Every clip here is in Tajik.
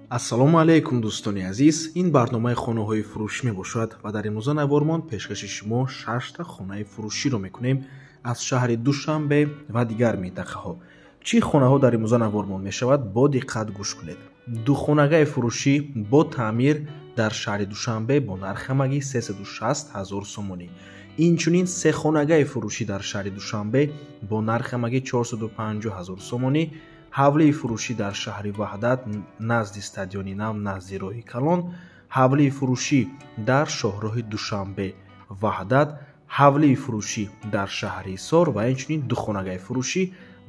Ассалому алайкум дӯстони азиз, ин барномаи хонаҳои фурӯшӣ мебошад ва дар имрӯза навормон пешкаши шумо 6 хонаи фурӯширо мекунем аз шаҳри Душанбе ва дигар минтақаҳо. Чӣ хонаҳо дар имрӯза навормон мешавад, бо диққат гӯш кунед. Ду хонагаи фурӯшӣ бо таъмир дар шаҳри Душанбе бо нархи ҳамагӣ 360 ҳазор сомонӣ. Инчунин се хонагаи фурӯшӣ дар шаҳри Душанбе бо нархи ҳамагӣ 450 ҳазор сомонӣ. Ҳавлии фурӯшӣ дар шаҳри Ваҳдат назди стадиони нав назди роҳи калон, ҳавлии фурӯшӣ дар шоҳроҳи Душанбе Ваҳдат, ҳавлии фурӯшӣ дар шаҳри Ҳисор ва инчунин ду хонагаи фурӯшӣ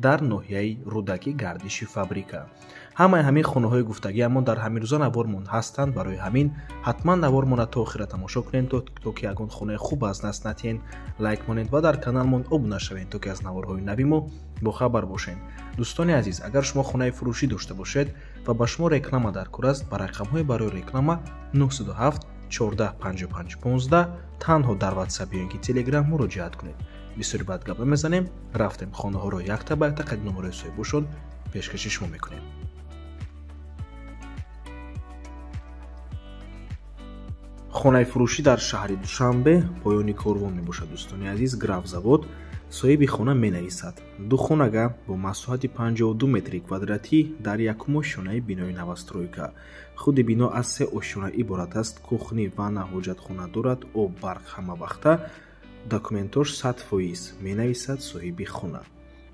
дар ноҳияи Рӯдакӣ гардиши фабрика. Ҳамаи ҳамин хонаҳои гуфтагиамон дар ҳамин рӯза навормон ҳастанд. Барои ҳамин ҳатман навормонро то охира тамошо кунед, то ки ягон хонаи хуб аз даст натиҳед, лайк монед ва дар каналмон обуна шавед, то ки аз наворҳои нави мо бохабар бошед. Дӯстони азиз, агар шумо хонаи фурӯшӣ дошта бошед ва ба шумо реклама даркор аст, ба рақамҳои барои реклама 907 14 55 15 танҳо дар WhatsApp ё ин ки Telegram муроҷиат кунед. Бисёри баъд гап намезанем, рафтем хонаҳоро якта ба якта қайди номерои соҳибошон пешкаши шумо мекунем. Хонаи фурӯшӣ дар шаҳри Душанбе поёни корвон мебошад. Дӯстони азиз, Графзавод. Соҳиби хона менависад: ду хонага бо масоҳати 52 метри квадратӣ дар якум ошёнаи бинои новостройка. Худи бино аз се ошёна иборат аст. Кухни, ванна, ҳоҷатхона дорад, об, барқ ҳамавақта. Документош 100%, менависад соҳиби хона.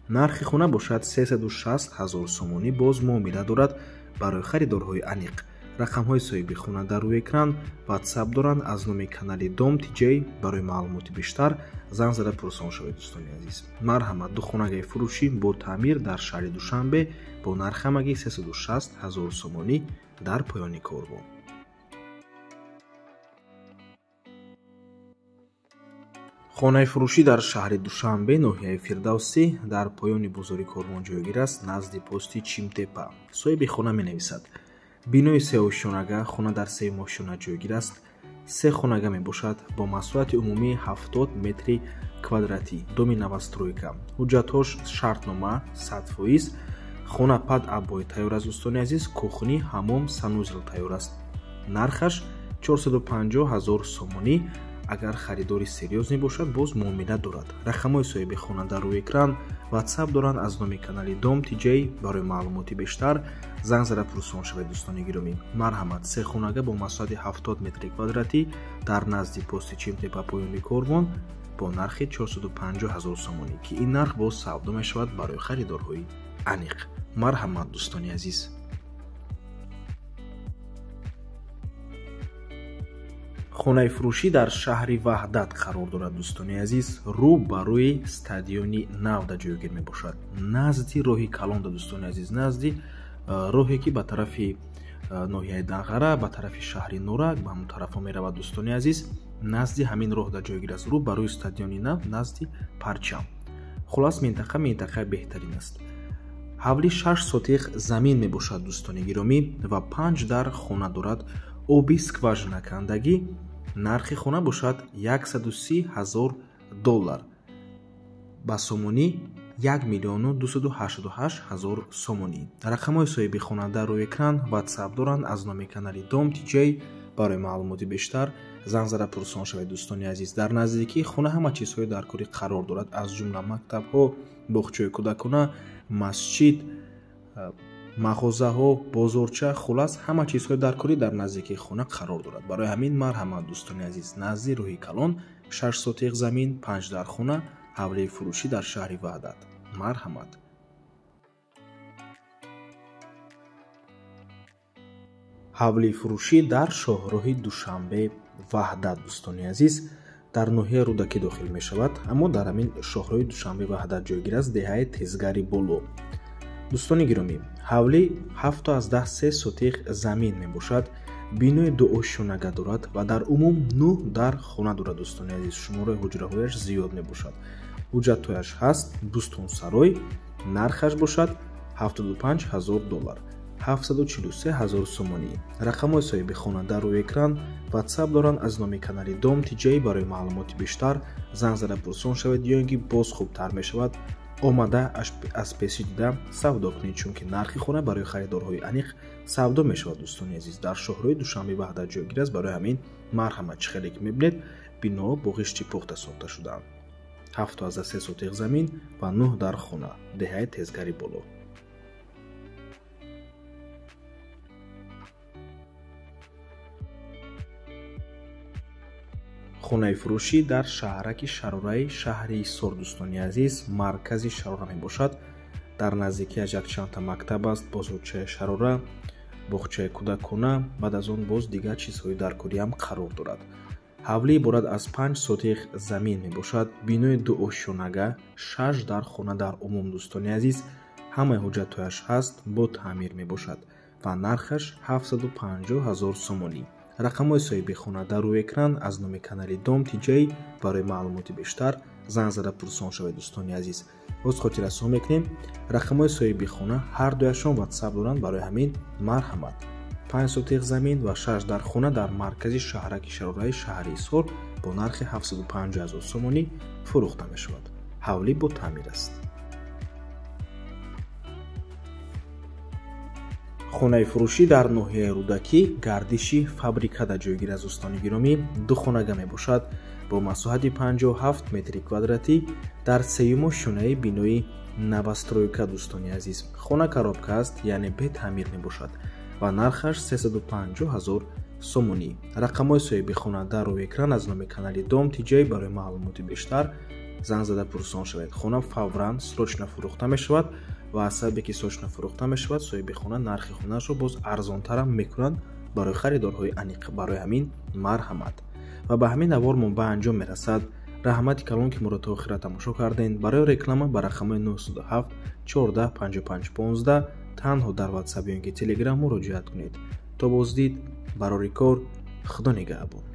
Нархи хона бошад 360 ҳазор сомонӣ, боз муомила дорад барои харидорҳои аниқ. Рақамҳои соҳиби хона дар рӯи экран, WhatsApp доранд аз номи канали Дом TJ. Барои маълумоти бештар занг зада пурсон шавед. Дӯстони азиз, марҳамат, ду хонагаи фурӯшӣ бо таъмир дар шаҳри Душанбе бо нархи ҳамагӣ 360 ҳазор сомонӣ дар поёни корвон. Хонаи фурӯшӣ дар шаҳри Душанбе, ноҳияи Фирдавсӣ, дар поёни бозори корвон ҷойгир аст, назди пости Чимтепа. Соҳиби хона менависад: бинои сеошёнага, хона дар сеюм ошёна ҷойгир аст, се хонага мебошад бо масоҳати умумии 70 метри квадратӣ, доми новостройка. Ҳуҷҷатҳош шартнома 100%, хона под обои тайёр аст. Дӯстони азиз, кухни, ҳамом, санузел тайёр аст. Нархаш 450 ҳазор сомонӣ. Агар харидори серьёзный бошад, боз муомила дорад. Рақамҳои соҳиби хона дар рӯи экран, WhatsApp доранд аз номи канали Дом TJ. Барои маълумоти бештар занг зада пурсон шавед. Дӯстони гиромӣ, марҳамат, се хонага бо масоҳати 70 метри квадратӣ дар назди пости Чимтепа поёни корвон бо нархи 450 ҳазор сомонӣ, ки ин нарх боз савдо мешавад барои харидорҳои аниқ. Марҳамат, дӯстони азиз. Хонаи фурӯшӣ дар шаҳри Ваҳдат қарор дорад. Дӯстони азиз, рӯ ба рӯи стадиони навда ҷойгир мебошад, назди роҳи калонда. Дӯстони азиз, назди роҳе ки ба тарафи ноҳияи Данғара, ба тарафи шаҳри Норак, ба ҳамон тарафҳо меравад. Дӯстони азиз, назди ҳамин роҳда ҷойгир аст, рӯ ба рӯи стадиони нав, назди парчам. Хулас, минтақа минтақаи беҳтарин аст. Ҳавли 6 сотиқ замин мебошад, дӯстони гиромӣ, ва 5 дар хона дорад. Оби скважина кандагӣ. Нархи хона бошад 130 ҳазор доллар, ба сомонӣ 1 миллиону 288 ҳазор сомонӣ. Рақамҳои соҳиби хона дар рӯи экран, WhatsApp доранд аз номи канали Дом TJ. Барои маълумоти бештар занг зада пурсон шавед. Дӯстони азиз, дар наздикии хона ҳама чизҳои даркорӣ қарор дорад, аз ҷумла мактабҳо, боғчаи кӯдакона, масҷид, мағозаҳо, бозорча, хулас ҳама чизҳои даркорӣ дар наздикии хона қарор дорад. Барои ҳамин марҳамат, дӯстони азиз, назди роҳи калон, 6 сотиқ замин, 5 дар хона, ҳавлии фурӯшӣ дар шаҳри Ваҳдат. Марҳамат. Ҳавлии фурӯшӣ дар шоҳроҳи Душанбе Ваҳдат, дӯстони азиз, дар ноҳияи Рӯдакӣ дохил мешавад, аммо дар ҳамин шоҳроҳи Душанбе Ваҳдат ҷойгир аст, деҳаи Тезгари Боло. Дӯстони гиромӣ, ҳавлӣ 7,3 сотиқ замин мебошад, бинои дуошёнага дорад ва дар умум 9 дар хона дорад. Дӯстони азиз, шумораи ҳуҷраҳояш зиёд мебошад. Ҳуҷҷатҳояш ҳаст, бӯстонсарой. Нархаш бошад 75 ҳазор доллар, 743 ҳазор сомонӣ. Рақамҳои соҳиби хона дар рӯи экран, WhatsApp доранд аз номи канали Дом TJ. Барои маълумоти бештар занг зада пурсон шавед, ё ин ки боз хубтар мешавад омада аз пеши дида савдо кунед, чунки нархи хона барои харидорҳои аниқ Савдо мешавад дӯстони азиз, дар шоҳрои Душанбе Ваҳдат ҷойгир аст. Барои ҳамин марҳамат, чӣ хеле ки мебинед, бино бо ғишти пухта сохта шудаанд. 7,3 сотиқ замин ва 9 дар хона, деҳаи Тезгари Боло. Хонаи фурӯшӣ дар шаҳраки Шарораи шаҳри Ҳисор дӯстони азиз, маркази Шарора мебошад. Дар наздикиаш якчандта мактаб аст, бозорчаи Шарора, боғчаи кӯдакона, баъд аз он боз дигар чизҳои даркориам қарор дорад. Ҳавлӣ иборат аз 5 сотиқ замин мебошад. Бинои дуошёнага, 6 дар хона дар умум дӯстони азиз, ҳамаи ҳуҷҷатҳояш ҳаст, бо таъмир мебошад ва нархаш 750 000 сомонӣ. Рақамҳои соҳиби хона дар рӯи экран аз номи канали Дом Тиҷай. Барои маълумоти бештар занг зада пурсон шавед дӯстони азиз. Боз хотиррасон мекунем, рақамҳои соҳиби хона ҳар дуяшон WhatsApp доранд. Барои ҳамин марҳамат, 5 сотиқ замин ва 6 дар хона дар маркази шаҳраки Шарораи шаҳри Ҳисор бо нархи 750 000 сомонӣ фурӯхта мешавад. Ҳавлӣ бо таъмир аст. Хонаи фурӯшӣ дар ноҳияи Рӯдакӣ, гардиши фабрикада ҷойгир аз дӯстони гиромӣ, ду хонага мебошад бо масоҳати 57 метри квадратӣ дар сеюму шонаи бинои новостройка дӯстони азиз. Хона коробка аст, яъне бетаъмир мебошад ва нархаш 350 000 сомонӣ. Рақамҳои соҳиби хона дар рӯи экран аз номи канали Дом Тиҷай. Барои маълумоти бештар занг зада пурсон шавед. Хона фавран срочно фурӯхта мешавад ва аз сабабе ки срочно фурӯхта мешавад, соҳиби хона нархи хонаашро боз арзонтарам мекунанд барои харидорҳои аниқ. Барои ҳамин марҳамат. Ва ба ҳамин навормон ба анҷом мерасад. Раҳмати калон, ки моро то охира тамошо кардем. Барои реклама ба рақамҳои 907 14 55 15 танҳо дар WhatsApp ё ин ки Telegram муроҷиат кунед. То боздид, барори кор, Худо нигаҳбон.